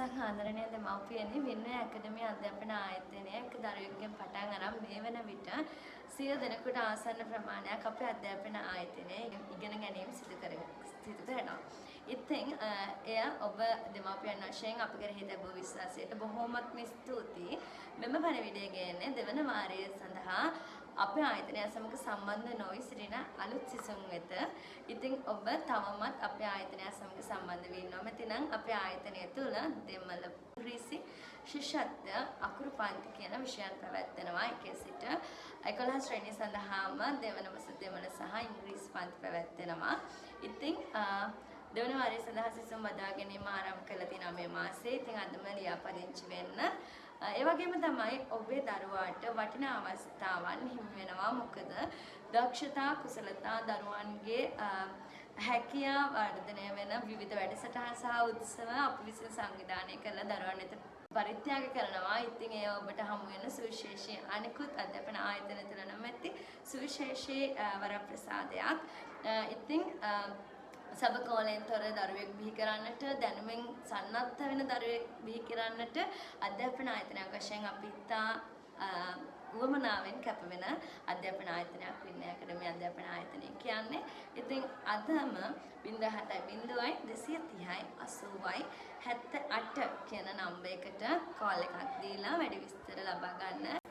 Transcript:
සුබ දවසක් ආදරණීය දෙමව්පියනි. විනය ඇකඩමි අධ්‍යාපන ආයතනය එක දරුවෙක්ගෙන් පටන් අරන් මේ වන විට සිය දෙනෙකුට ආසන්න ප්‍රමාණයක් අපේ අධ්‍යාපන ආයතනයේ ඉගෙන ගැනීම සිදු කරනවා. ඉතින් එය ඔබ දෙමව්පියන් වශයෙන් අප කෙරෙහි තැබූ විශ්වාසයට බොහෝමත්ම ස්තුතියි. මෙම පණිවිඩය ගේන්නේ දෙවන වාරය සඳහා අපේ ආයතනය සමග සම්බන්ධ නොවී සිටින අලුත් සිසුන් වෙත. ඉතින් ඔබ තවමත් අපේ ආයතනය සමග සම්බන්ධ වී නොමැති නම් අපේ ආයතනය තුළ දෙමළ, ඉංග්‍රීසි, ශිෂ්‍යත්ව, අකුරු පන්ති කියන විෂයන් පැවැත්වෙනවා. 1 සිට 11 ශ්‍රේණිය සඳහාම දෙවන වස දෙමළ සහ ඉංග්‍රීසි පන්ති පැවැත්වෙනවා. ඉතින් දෙවන වාරය සඳහා සිසුන් බදා ගැනීම ආරම්භ කරලා තියෙනවා මේ මාසේ. ඉතින් අදම ලියාපදිංචි වෙන්න. ඒ වගේම තමයි ඔබේ දරුවාට වටිනා අවස්ථාවන් හිමි වෙනවා. මොකද දක්ෂතා, කුසලතා, දරුවන්ගේ හැකියා වර්ධනය වෙන විවිධ වැඩසටහන් සහ උත්සව අපි විසින් සංවිධානය කරලා දරුවන් වෙත පරිත්‍යාග කරනවා. ඉතින් ඒ ඔබට හමු වෙන සුවිශේෂී අනිකුත් අධ්‍යාපන ආයතන තුළ නොමැති සුවිශේෂී වරප්‍රසාදයක්. ඉතින් සබකෝලයෙන් තොර දරුවෙක් බිහි කරන්නට, දැනුමින් සන්නද්ධ වෙන දරුවෙක් බිහි කරන්නට අධ්‍යාපන ආයතනයක් වශයෙන් අපි ඉතා උවමනාවෙන් කැප වෙන අධ්‍යාපන ආයතනයක් විනය ඇකඩමි අධ්‍යාපන ආයතනය කියන්නේ. ඉතින් අදම 07 0 230 80 78 කියන නම්බර් එකට කෝල් එකක් දීලා වැඩි විස්තර ලබා ගන්න.